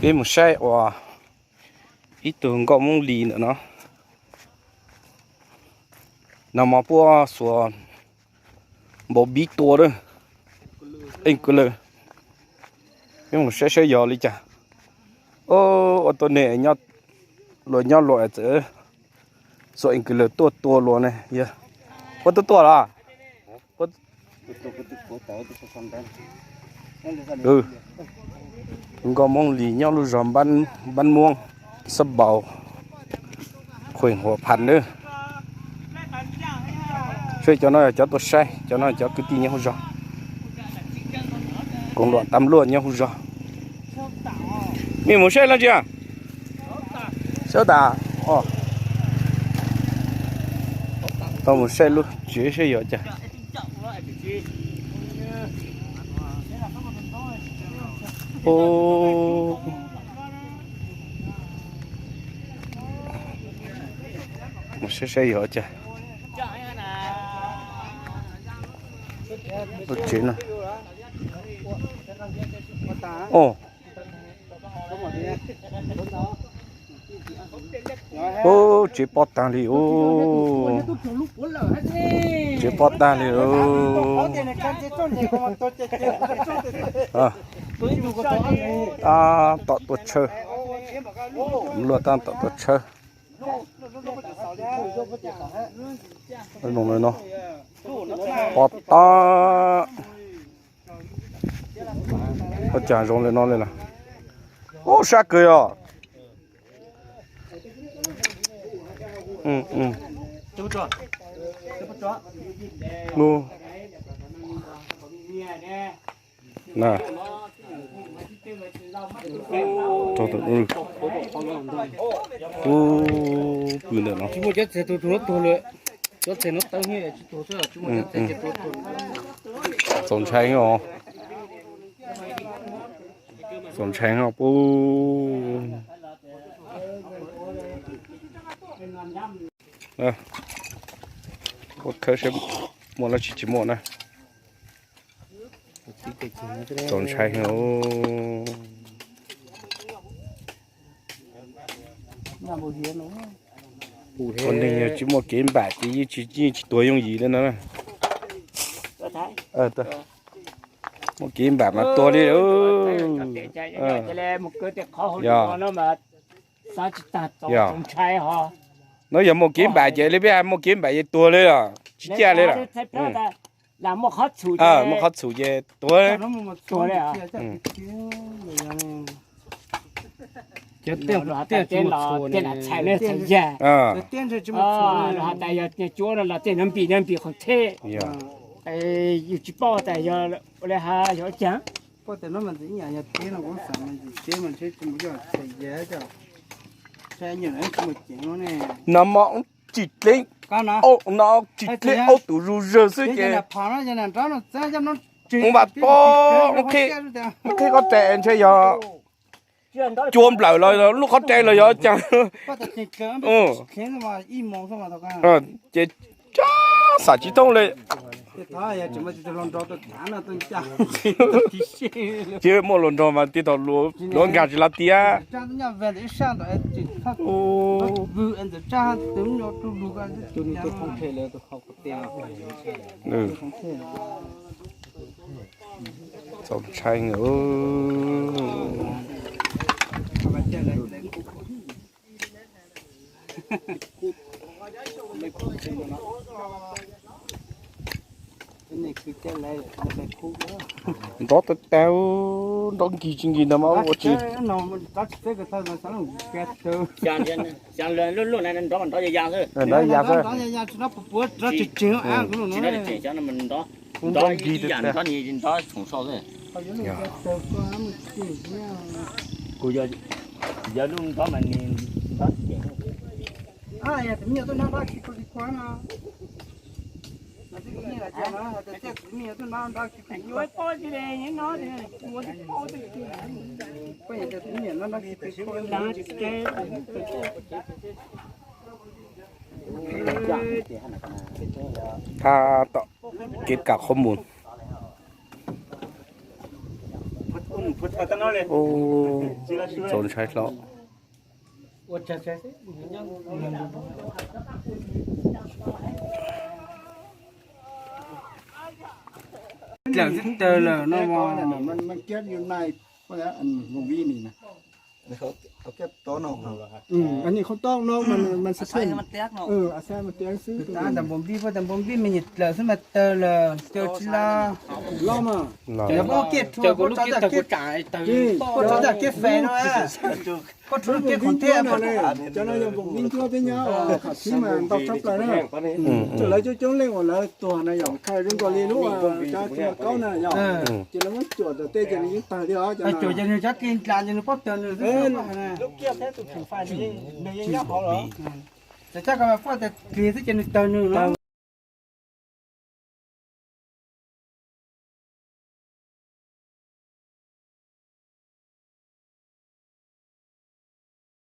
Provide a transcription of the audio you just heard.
Peb mus saib uas ib tug nkauj Hmoob Lis ntawm no, nag hmo puab xuas npau pib tua lawm, eej kawg lawm. Peb mus saib saib yog li cas. Ua tuab neeg luag nyob luag txawm xuas eej kawg lawm tuaj tua luag ne yog. Puab twb tuaj los? Nkauj Hmoob Lis nyob lub zog Npab Muab, xab npaus, khuem Huam Phas nawb. Saib cov no yog cov tuaj saib, cov no cov kwv tij nyob hauv zog, koom luam tam luaj nyob hauv zog. Nej mus saib los tsis? Saib tas, tau mus saib lub tsev saib yog cas. Mus saib saib yog cas. Lub tsev no. Ub, tsev pob tag li ub. Tsev pob tag li ub. Tab tom tuaj tshawb. Luag tab tom tuaj tshawb. Pob tag. Ua cas zoo li no li lawm? Ub, sab kawg os. Ub, pw ntawm no. Txaus ntshai os. Txaus ntshai os pub. Ua khawb saib muaj dab tsi tsis muaj na. Txaus ntshai os. Ua neeg yog tsis muaj kev npam ces yeej tsis, yeej tsis tuag yooj yim li no na. Muaj kev npam mas tuag li. Yog, yog, no yog muaj kev npam ces li peb hais muaj kev npam ces tuag li os, tsis ciaj li lawm. Muaj qhov txhum ces tuag. Yog tej, tej tsis muaj txhua ne. Yog, yog tej npim, npim qhov thej. Yus tsis paub tas yog ua li has yog ua caag. Nag hmo tsis dleb, no tsis dleb ob tug zuj zawg xwb ces ua vas pob, qhib qhov rais ntshe yog cua nplawm los lub qhov rais los yog caag. Ces tsa xam tsis thoob li. Ces muaj hluas nraug mas tig tau luav nkag tsis laj tiag. Txaus ntshai. Nrov tag tag, nrov nkig tsis nkig ntag mas ua tsis. Nrov ya xwb. Nrov nkig tag tag. Thab tom kev kam qhob mus. Ub, txaus ntshai hlo. Dlawm xwb tawg lawm no. Ntawm npoo npij, puab ntawm npoo npij me nyuam dlawm xwb mas tawg lawm, caw tsis laj. Cov lub kiab tag kuj tsav, puab tsav tag kiab fes no, puab tsav kiab qhov thiab. Cov no yog npoo npij ncuab peb nyob qhov thib mas ntau tshaj plaws na. Lawv coob coob leej uas lawv tuag na yom, kha zoo nkaus li lub cov tsis muaj kaub na yom, ces lawv muab cuam tom tej ces nws yeej tawg thiab os. Cuam ces nws cov kis dlam ces nws pab tawg nws xwb. Txawm coj ko mas puab tawg kis xwb ces nws tawg nws.